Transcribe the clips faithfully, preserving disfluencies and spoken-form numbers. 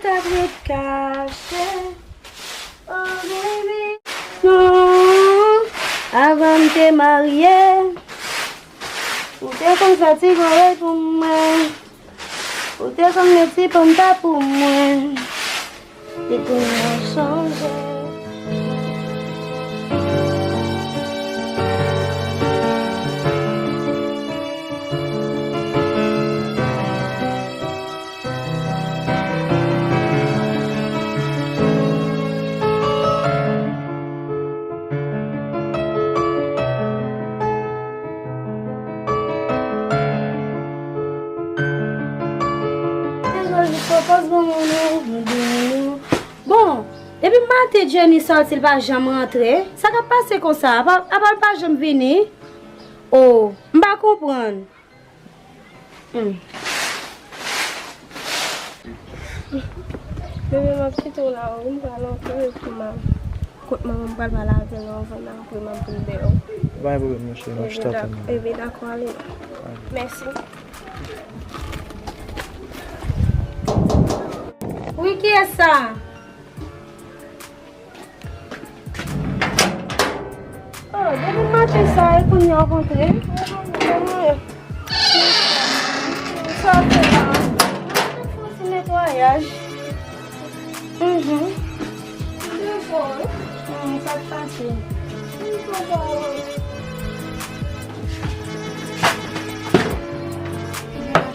Sa ret kache. Oh, baby. Non, avan m te marye, ou te konn fè ti gorèy pou mwen. Ou te konn met ti panta pou mwen. Epi kounye a w chanje. Bon, depi maten Jenny sòti, l pa janm rantre. Sa k ap pase konsa? Apa, apa l pa janm vini? Oh, m pa konprann. Hmm. Bebe, m ap kite w la, wi, m pral antre, epi m a, kot manman m pral pale avè l anvan m antre, m ap vin dèyè w. Pa gen pwoblèm, non, cheri, m ap chita tann ou. Ebyen, dakò, ale. Mèsi. Wi, kiyès sa? Oh, depi maten sa, e kounye a w rantre. Sa w ap fè la? Mwen ap fè yon ti netwayaj. Mhm. Hmm, sa k pase?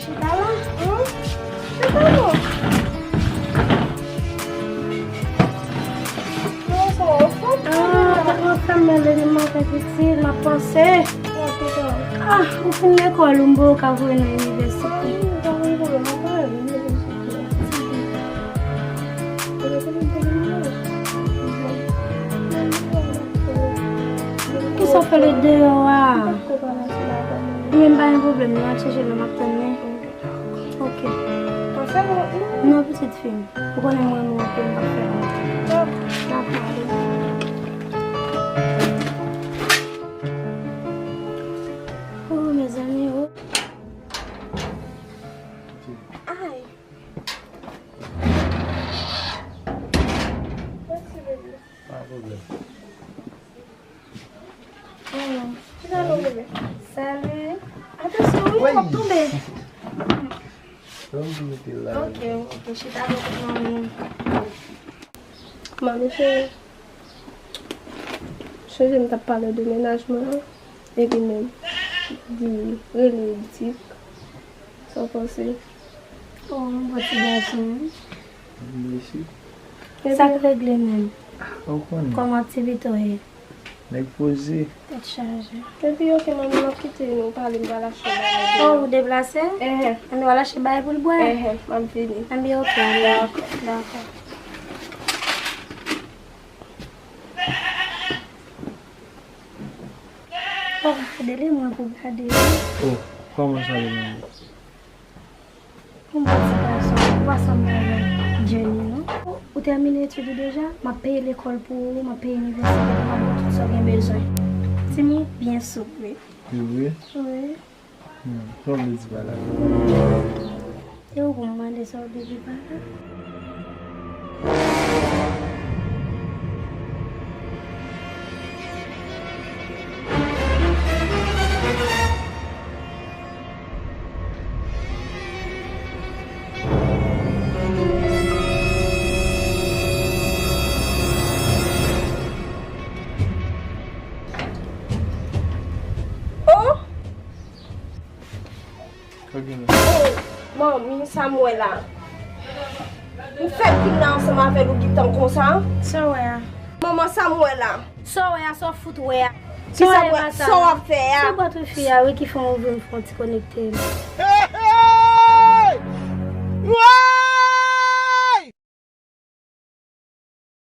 Chita la. Hmm? Chita non. Ah, pa t wè fè m bèl depi maten pitit, m ap panse. Ah, ou fin lekòl ou, m pa ka voye nan inivèsite. Kisa w fè l deyò a? Mwen pa gen pwoblèm, non, al chèche l, m ap tann li. Ok. Non, pitit fi m. Ou konnen mwen, mwen, mwen, mwen pa fè anyen. Dakò, ale. Oh, mezanmi, oh. Ay. Mèsi, bebe. Pa gen pwoblèm. Salut. Atansyon, wi, w ap tonbe. Ok, ok, chita avèk manmi. Manmi cheri, sonje m t ap pale de mennaj mwen an, epi menm, di rele Dik. Sa w panse? Oh, yon bon ti gason, wi. Mèsi. Sa k regle menm? Ou konnen. Kòman aktivite w ye? Nèg poze. Tèt chaje. Epi, ok, manmi, m ap kite nou pale, m pral achte bagay deyò. Oh, ou deplase? Enhen. Anben, w al achte bagay pou l bwè? Enhen, m ap vini. Anben, ok, anben. Dakò. Dakò. Oh, de li mwen pou gade. Oh, kòman sa li menm? Yon bon ti gason, ou pa sanble avèk Jenny, non. Ou, ou tèmine etid ou deja? M ap peye lekòl pou ou, m ap peye inivèsite pou ou, m ap ba w tout sa w gen bezwen. Timoun byen soup, wi. Wi, wi. Wi. Hmm, sa w vle di pa la? E ou pou m mande sa w vle di pa la? Oh! Oh, manmi, sa m wè la. M fèk vin la ansanm avè l ou gentan konsa. Sa w wè a? Manman, sa m wè la. Sa w wè a, sa w fout wè a? Kisa m wè, sa w ap fè a? Se bòt wifi a, wi, ki fè m ouvri, m fè yon ti konekte. Hey, hey!